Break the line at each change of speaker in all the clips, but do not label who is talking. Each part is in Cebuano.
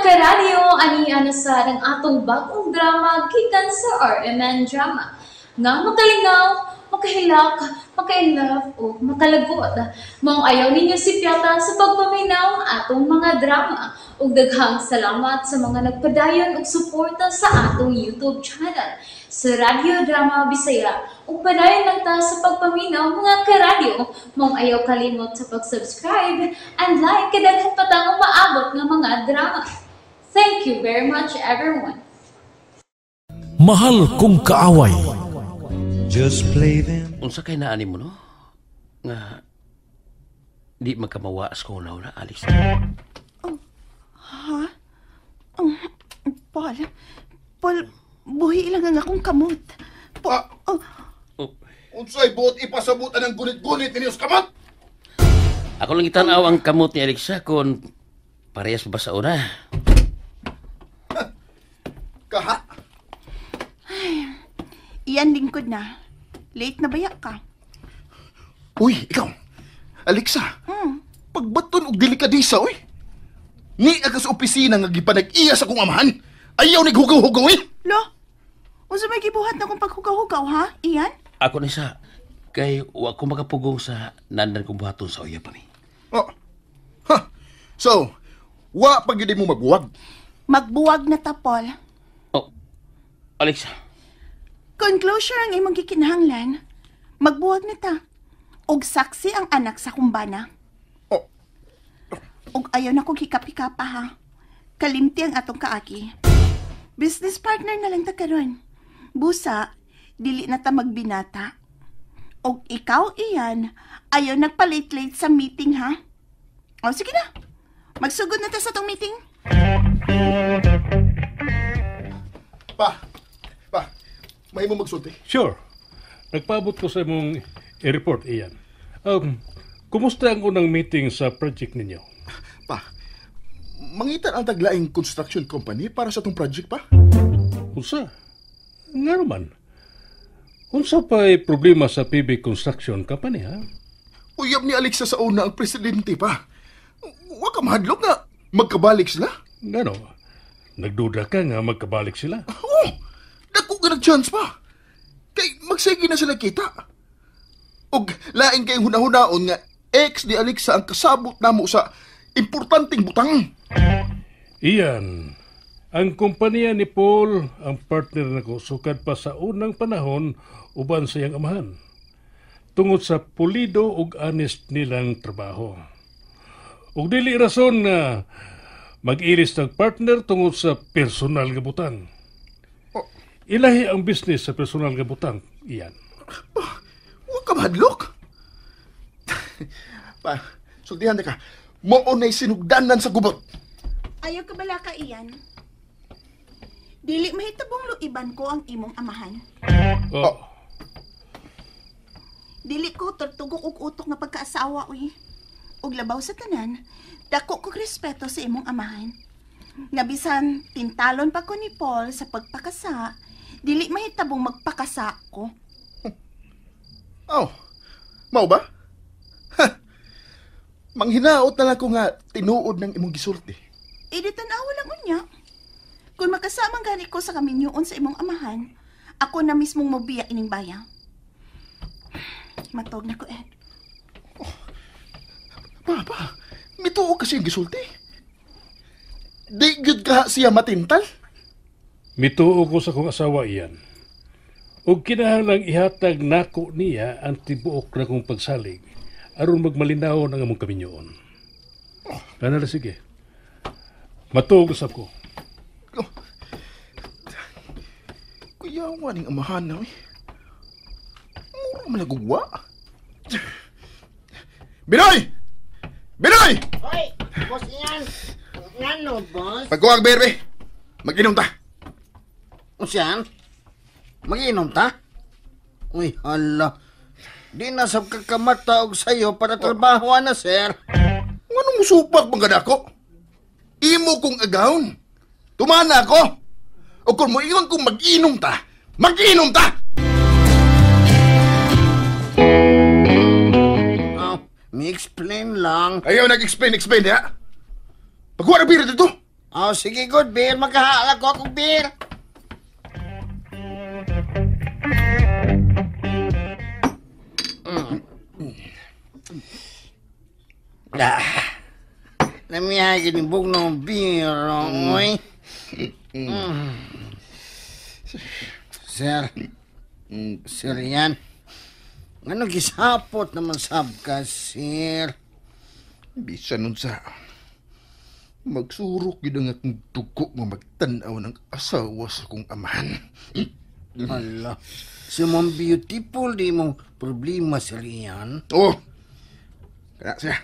Karadyo, ani ana sa ang atong bagong drama gikan sa RMN Drama. Nga makalingaw, makahilak, maka-inlove o makalagot. Maong ayaw ninyo sipyata sa pagpaminaw atong mga drama. Ug daghang salamat sa mga nagpadayon og suporta sa atong YouTube channel sa Radyo Drama Bisaya. Ug padayon lang ta sa pagpaminaw, mga karadyo. Maong ayaw kalimot sa pag-subscribe and like kay daghan pa tang umaabot nga mga drama. Thank you very much, everyone.
Mahal Kong Kaaway.
Just play them.
Unsa kay naani mo, no? Nga di magkamawa sa kong una, Alex.
Ha? Oh, Paul, Paul, buhi lang ang akong kamot.
Ah.
Oh,
Unsay buot ipasabutan ang gunit-gunit ninyo sa kamot?
Ako lang itanaw ang kamot ni Alexa kung parehas ba sa una.
Kaha?
Iyan lingkod na. Late na baya ka?
Uy, ikaw. Alexa. Pagbaton og delikadesa, uy. Ni ka sa opisina nga gipanag-iya sa kong amahan. Ayaw ni hugaw-hugaw, eh.
Lo, unsa may gibuhat na kong paghugaw-hugaw, ha? Iyan?
Ako ni sa kay wa ko makapugong sa nandan kong buhaton sa uya pa ni.
Oh. Ha. So, wa pa gyud mo magbuwag.
Magbuwag na ta, Paul.
Oh. Alexa,
Kung closure ang imong gikinahanglan, magbuwag na ta. Og saksi ang anak sa kumbana.
Oh.
Og ayaw na kong hikap-hikapa, ha. Kalimti ang atong kaagi. Business partner na lang ta karon. Busa, dili na ta magbinata. Og ikaw, Iyan, ayaw nagpa-late-late sa meeting, ha? O, sige na. Magsugod na ta sa tong meeting.
Pa. Pa. Mahimo magsulti.
Sure. Nagpaabot ko sa imong i-report, Ian. Kumusta ang unang meeting sa project ninyo?
Pa. Mangitan ang taglaing construction company para sa tong project, pa.
Unsa? Nga naman. Unsa pa'y problema sa PB Construction Company, ha?
Uyab ni Alexa sa una ang presidente, pa. Wa ka mahadlok nga magkabalik sila.
Ngano? Nagduda ka nga magkabalik sila?
Oh, dako ka nag-chance pa. Kay magsige na sila kita. Og lain kay hunahunahon nga ex ni Alexa ang kasabot namo sa importanteng butang.
Iyan, ang kompanya ni Paul ang partner nako sukad pa sa unang panahon uban sa iyang amahan. Tungod sa pulido ug honest nilang trabaho. Ug dili rason na mag-ilis ng partner tungod sa personal nga butang.
Oh.
Ilahi ang business sa personal nga butang, Iyan.
Wa ka mahadlok. Pa, sultihan na ka. Mao na'y sinugdanan sa gubot.
Ayaw ka bala ka, Iyan. Dili mahitabong luiban ko ang imong amahan.
Oh.
Dili ko tortugok og utok nga pagkaasawa, uy. Ug labaw sa tanan, dako kog respeto sa imong amahan. Nga bisan tintalon pa ko ni Paul sa pagpakasa, dili mahitabong magpakasa ko.
Oh, mao ba? Ha. Manghinaot na lang ko nga tinuod ng imong gisulti.
E di tan-awa lang unya. Kung makasamang gani ko sa kaminyoon sa imong amahan, ako na mismong mobiya ining baya. Matog na ko, Ed.
Papa, mituo kasi ang gisulti. Di gyud ka siya matintal.
Mituo ko sa kong asawa, Iyan. Ug kinahanglang ihatag nako niya ang tibuok na kong pagsalig aron magmalinaw ang among kaminyoon. Kana na sige. Matuog usab ko.
Oh. Kuyawa ning amahan na, eh. Mura man nagugwa. Binoy! Binoy!
Hoy, boss Ian. Ngano, boss?
Pagkuwag, berbe. Mag-inom ta.
Usiyan? Mag-inom ta? Uy, hala. Di na sab ka kamata og sayo para trabaho na, sir.
Nganong musupak bang kadako? Imo kong agawon. Tumana ako. O kung moingon kong mag-inom ta, mag-inom ta!
Oh, mi-explain lang.
Ayaw nag-explain, explain diha. Pagkuha na bira dito.
Oh, sige, good beer. Magkahala ko akong beer. Ah, namiyay ginibog ng beer, oy. Sir, sir yan. Ano gisapot naman sab ka, sir?
Bisan nun sa... Magsurok yun ang akong dugo nga magtanaw ng asawa sa kong amahan.
Hala, si Ma'am Beautiful, di mo problema, sir yan.
Oo. Kaya siya.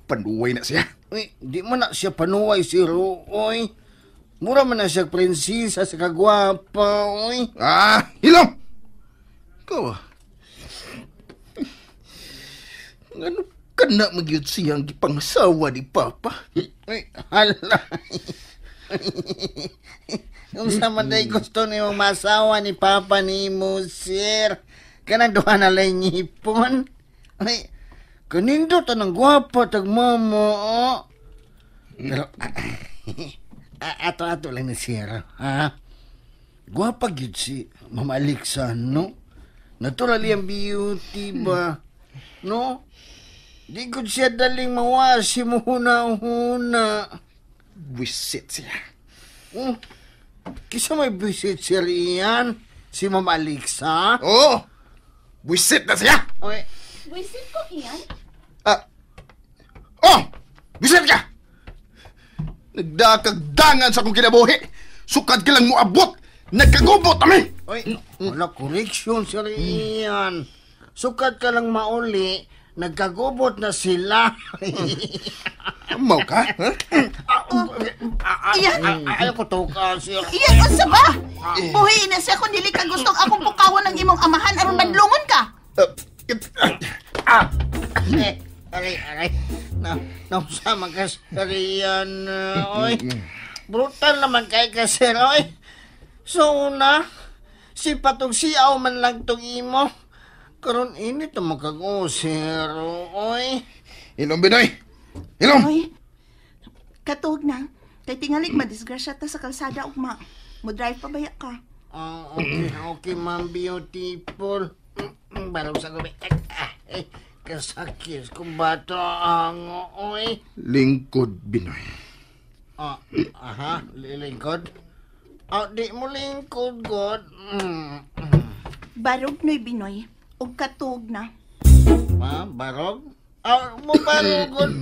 Panuway na siya.
Uy, di mo na siya panuway, sir. Uy, mura man na siya prinsesa sa kagwapa, uy.
Ah, hilom! Ikaw ah. Ano ka na magyud siyang gipangasawa ni Papa?
Uy, hala. Yung sa manday gusto ni mong masawa ni Papa ni mo, sir. Kanang duha na lang ngipon. Uy, kanindot ang gwapa tag mama, oh. Pero, ato-ato lang ni sir, ha? Gwapa gyud si Mama Alexa, no? Naturally ang beauty ba? No? Di ko siya daling mawasi mo huna-huna.
Wisit siya.
Oh, kisa may visit siya riyan? Si Ma'am Alexa?
Oo! Wisit na siya!
Oy,
Buisit ko, Ian.
Ah! Oh! Wisit ka! Nagdakagdangan sa akong kinabuhi. Sukad ka lang moabot. Nagkagubot kami!
oy, wala correction siya riyan. Sukat ka lang mauli, nagkagubot na sila.
Amaw ka? Ha?
Ian!
Ayaw ko to ka, sir.
Ian, unsa ba? Buhi na siya kung dili ka gustong akong pukawon ng imong amahan aron badlongon ka.
Aray, aray. Nausama ka, sir Ian. Oy, brutal naman kay ka, sir. Oy. So, una, si patong siyaw man lang tong imo. Karon init na makag-o, sir. Oy.
Ilom, Binoy! Ilom!
Oy, katuog na. Kay tingalig madisgrasya ta sa kalsada ugma. Mo drive pa baya ka.
Ah, okay, okay, ma'am beautiful. Barong sa gabi. Kasakis kung bato ang oy.
Lingkod, Binoy.
Ah, aha, lilingkod. Ah, di mo lingkod, God.
Barog noy Binoy. Ug katuog na.
Ma, barog? Ah, mo barog, God.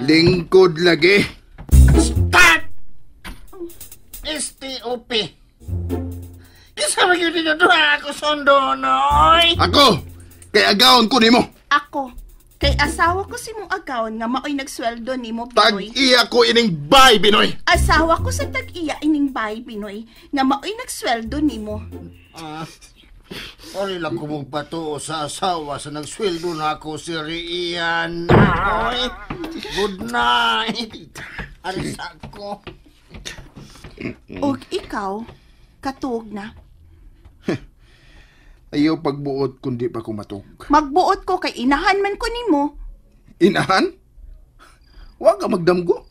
Lingkod lagi.
Stop! S-T-O-P. Kisa magyud ninyo duha ako sundo, noy.
Ako! Kay agawon ko nimo.
Ako, kay asawa ko si mong agawon nga maoy nagsweldo nimo, Binoy.
Tag-iya ko ining bay, Binoy.
Asawa ko sa tag-iya ining bay, Binoy, nga maoy nagsweldo nimo.
Ah, sorry lang ko magpatuo sa asawa sa nagsweldo na ako si Rian. Oy, good night. Aris ako.
Og ikaw, katuog na.
Ayaw pagbuot kundi pa ko matug.
Magbuot ko kay inahan man ko nimo.
Inahan? Wa ka magdamgo.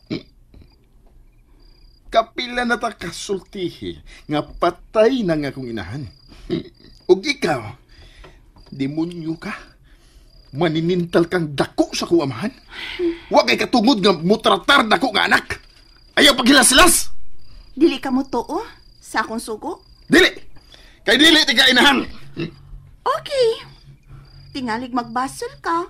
Kapila na ta kasultihi nga patay na nga kong inahan. Ug ikaw, demonyo ka. Maninintal kang dako sa kong amahan. Wa kay katungod nga mutratar dako nga anak. Ayaw paghilas-hilas.
Dili ka mo tuo sa akong sugo?
Dili. Kay dili ti ka inahan.
Okay. Tingalig magbasol ka.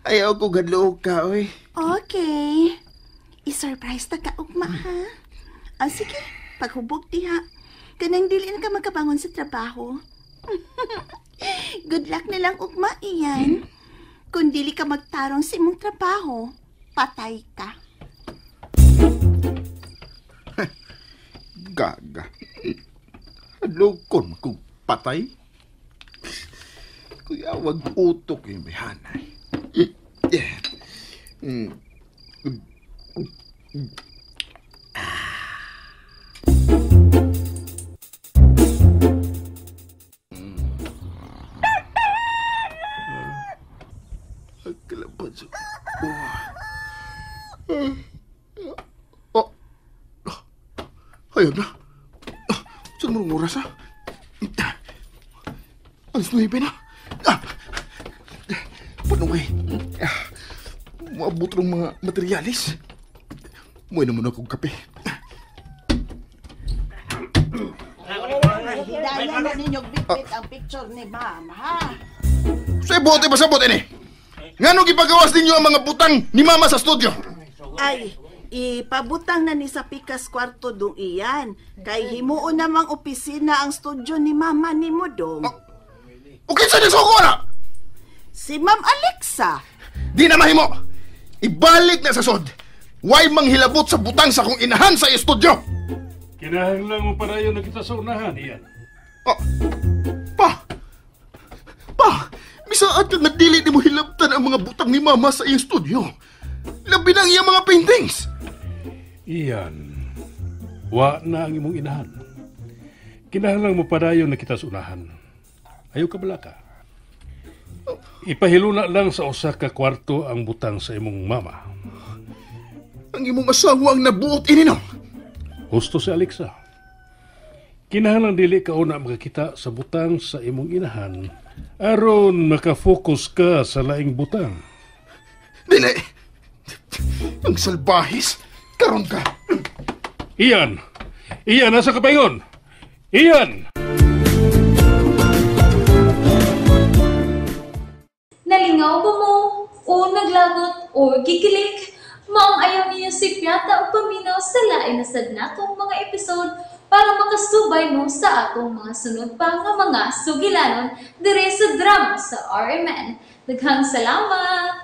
Ayaw ko gadlo ka, oy.
Okay. I-surprise ta ka ugma, ha? Ah, sige, paghubog diha. Kanang dili na ka magkabangon sa trabaho. Good luck na lang ugma, Ian. Kung dili ka magtarong sa imong trabaho, patay ka.
Gaga. Adlokon kung patay. Kuya, wag utok yung bihanay. Oh. Ayun na. Saan mo ng oras, ha? 9:00 na. Ah. Paano eh? Maabot ng mga materialis. Muhay naman akong kape.
Hidayan na ninyo bitbit ang picture ni ma'am, ha?
Sa bote ba sa bote ni? Ngano gipagawas ninyo ang mga butang ni mama sa studio?
Ay, ipabutang na ni sa pikas kwarto dong iyan. Kay himuon namang opisina ang studio ni mama ni mo dong.
O kinsa ni suko na?
Si Ma'am Alexa.
Di na mahimo. Ibalik na sa sod. Way manghilabot sa butang sa kong inahan sa studio.
Kinahanglan mo padayon na kita sa unahan, Ian.
Oh, pa! Pa! Misaad ka nga dili ni mo hilabtan ang mga butang ni mama sa iyang studio. Labi na ang iyang mga paintings.
Ian, wa na ang imong inahan. Kinahanglan mo padayon na kita sa unahan. Ayaw ka balaka. Ipahiluna lang sa usa ka kwarto ang butang sa imong mama.
Ang imong asawa ang nabuot ini no.
Husto si Alexa. Kinahanglan dili ka una makakita sa butang sa imong inahan aron makafocus ka sa laing butang.
Dili. Ang salbahis. Karon ka.
Ian! Ian, nasa kapaingon! Ian!
Nalingaw ba mo? O naglagot o gikilig? Maong ayaw niyo si Piata o paminaw sa lain na sad natong mga episode para makasubay mo sa atong mga sunod pa nga mga sugilanon dire sa drama sa RMN. Daghang salamat!